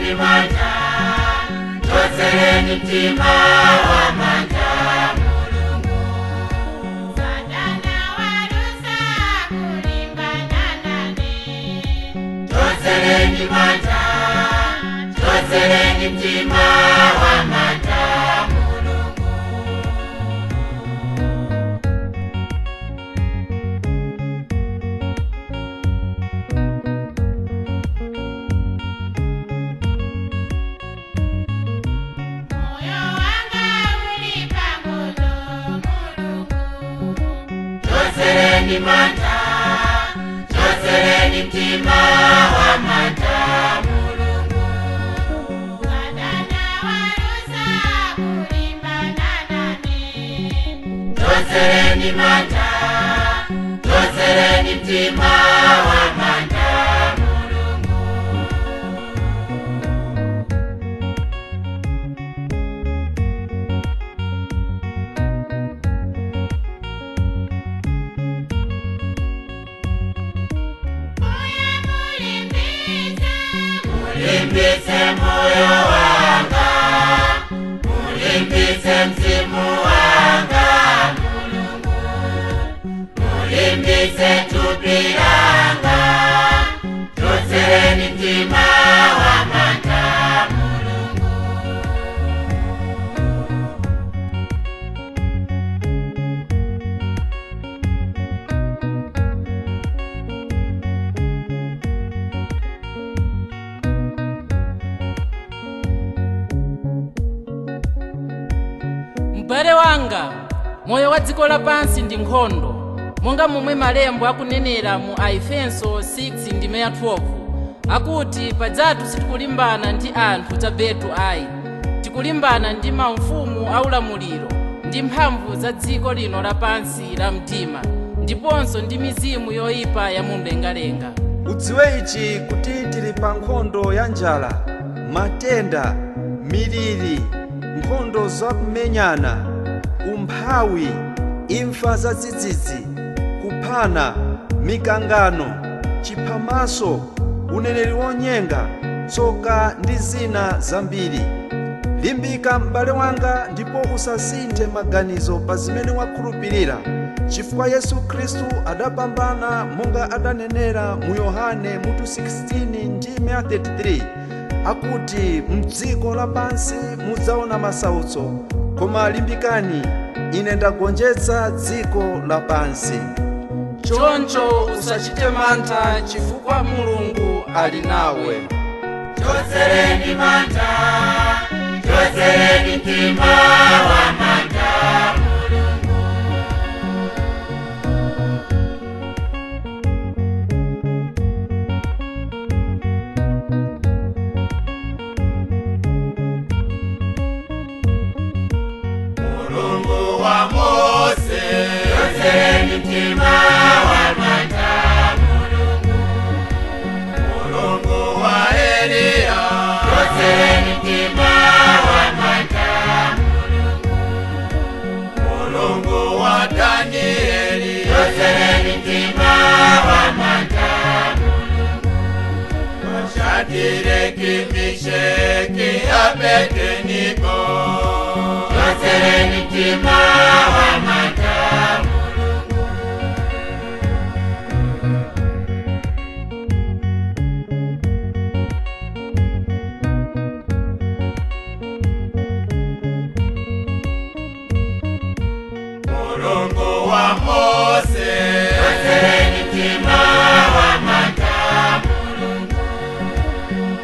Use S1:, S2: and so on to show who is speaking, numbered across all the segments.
S1: Chotsereni manja, chotsereni mtima wa manja Mulungu.
S2: Satana walusa kulimbana nane.
S1: Chotsereni manja, chotsereni mtima wa manja Mulungu.
S2: Moyo wanga uli pamoto Mulungu.
S1: Chotsereni manja, chotsereni mtima wa manja Mulungu.
S2: Satana walusa kulimbana nane.
S1: Chotsereni manja, chotsereni mtima wa manja Mulungu.
S2: Moyo mulimbise,
S1: Mulimbise moyo wanga, mulimbise mzimu wanga Mulungu. Mulimbise thupi langa, chotsereni mtima wa manja Mulungu.
S3: M'bale wanga, moyo wa dziko lapansi ndi nkhondo, monga momwe malembo akunenera mu Aefeso 6 ndime ya 12, akuti padzatu sitikulimbana ndi anthu chabetu ayi, tikulimbana ndi maufumu aulamuliro ndi mphamvu za dziko lino lapansi la mdima, ndiponso ndi mizimu yoyipa ya mumlengalenga.
S4: Udziwe ichi kuti tili pa nkhondo ya njala, matenda, miliri, nkhondo zakumenyana, umphawi, imfa zadzidzidzi, kuphana, mikangano, chiphamaso, uneneri wonyenga, tsoka ndi zina zambiri. Limbika m'bale wanga ndipo usasinthe maganizo pa zimene wakhulupirira, chifukwa Yesu Khristu adapambana monga adanenera mu Yohane mutu 16 ndime ya 33, akuti mdziko lapansi mudzaona masautso, koma limbikani, ine ndagonjetsa dziko lapansi.
S5: Choncho usachite mantha chifukwa Mulungu ali nawe.
S1: Chotsereni manja, chotsereni mtima wa manja Mulungu. Mulungu wa Mose, chotsereni mtima wa manja Mulungu. Mulungu wa Eliya, chotsereni mtima wa manja Mulungu. Mulungu wa Danieli, chotsereni mtima wa manja Mulungu. Shadireki, Misheki, Abednego, chotsereni mtima wa manja Mulungu. Mulungu wa Mose, chotsereni mtima wa manja Mulungu.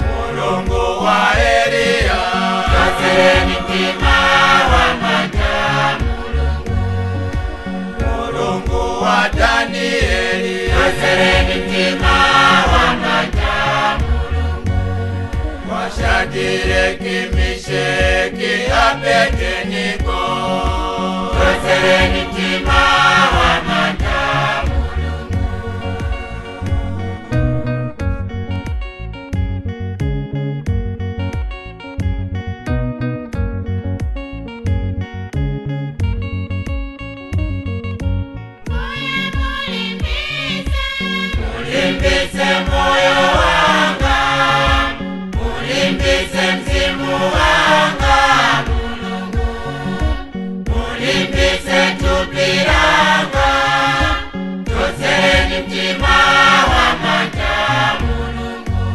S1: Mulungu wa Eliya, chotsereni mtima wa manja Mulungu. Mulungu wa Danieli, chotsereni mtima wa manja Mulungu. Wa Shadireki, Misheki, Abednego, chotsereni mtima wa manja Mulungu.
S2: Moyo mulimbise,
S1: Mulimbise moyo wanga, mulimbise Mulimbitse mzimu wanga Mulungu, mulimbitse thupi langa, chotsereni mtima wa mantha Mulungu.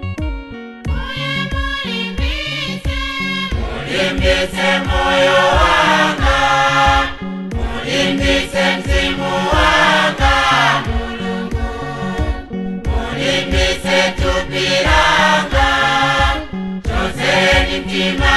S2: Mbuye mulimbitse,
S1: Mulimbitse moyo wanga, mulimbitse mzimu wanga Mulungu, mulimbitse thupi langa, chotsereni mtima.